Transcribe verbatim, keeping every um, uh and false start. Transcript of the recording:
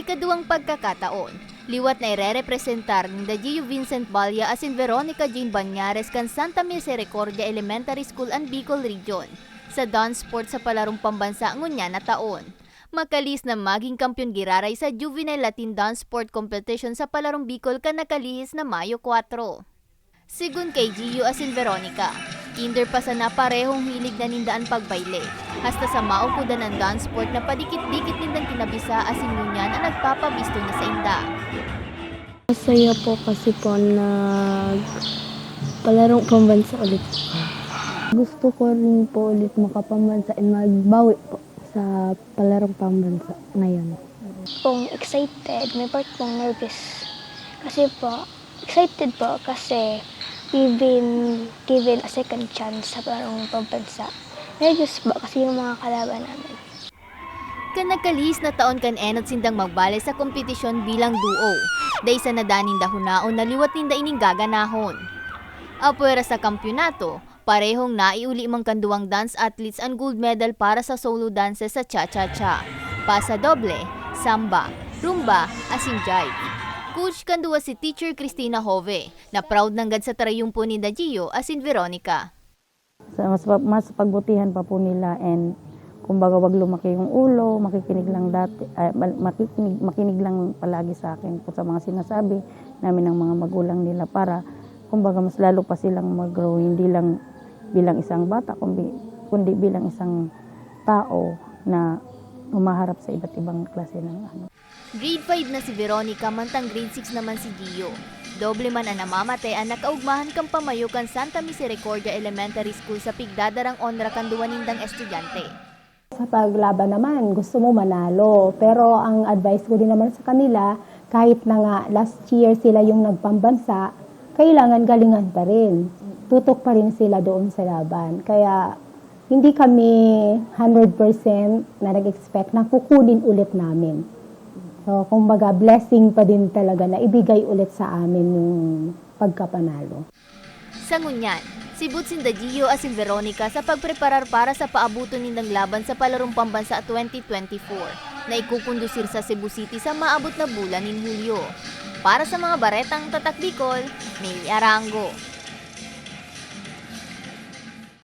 Kaduwang pagkakataon, liwat na irerepresentar ninda Gio Vincent Balia asin Veronica Jane Bañares kan Santa Misericordia Elementary School an Bicol Region sa dance sport sa palarong pambansa ngunyan na taon. Makalihis na magin kampeon giraray sa Juvenile Latin Dance Sport Competition sa palarong Bicol kan nakalihis na Mayo kwatro. Segun kay Gio asin Veronica, kinder pa sana parehong hilig na ninda an pagbayle. Hasta sa maokodan an dance sport na padikit-dikit nindang kinabisa asin ngunyan an nagpapabisto na sainda. Masaya po kasi po nag palarong pambansa ulit po kami. Gusto ko rin po ulit makapambansa and magbawi po sa palarong pambansa ngayon. Pong excited, may part pong nervous. Kasi po, excited po kasi given, given a second chance sa palarong pambansa. Nervous po kasi yung mga kalaban namin. Kan nakalihis na taon kan enot sindang magbale sa kompetisyon bilang duo, dai sana daning dahunaon na liwat ninda ining gaganahon. Apwera sa kampyonato, parehong naiuli man kan duwang dance athletes an gold medal para sa solo dances sa cha-cha-cha, pasodoble, samba, rumba, asin jive. Coach kan duwa si Teacher Christina Jove, na proud nanggad sa trayumpo ninda Gio asin Veronica. Sa mas, mas pagbutihan pa po nila and kumbaga wag lumaki yung ulo, makikinig lang dati, ah, mal- makikinig, makinig lang palagi sa akin po sa mga sinasabi namin ng mga magulang nila para kumbaga mas lalo pa silang mag-grow, hindi lang bilang isang bata, kundi, kundi bilang isang tao na humaharap sa iba't ibang klase ng ano. Grade five na si Veronica, mantang grade six naman si Gio. Doble man an namamate an nakaugmahan kan pamayo kan Santa Misericordia Elementary School sa pigdadarang onra kan duwa nindang estudyante. Sa paglaban naman, gusto mo manalo. Pero ang advice ko din naman sa kanila, kahit na nga last year sila yung nagpambansa, kailangan galingan pa rin. Tutok pa rin sila doon sa laban. Kaya hindi kami hundred percent na nag-expect na kukunin ulit namin. So, kumbaga, blessing pa din talaga na ibigay ulit sa amin yung pagkapanalo. Sa ngunyan, sibot sinda Gio asin Veronica sa pagpreparar para sa paaboton nindang laban sa Palarong Pambansa twenty twenty-four na ikukondusir sa Cebu City sa maabot na bulan nin Hulyo. Para sa mga baretang Tatak Bicol, May Arango.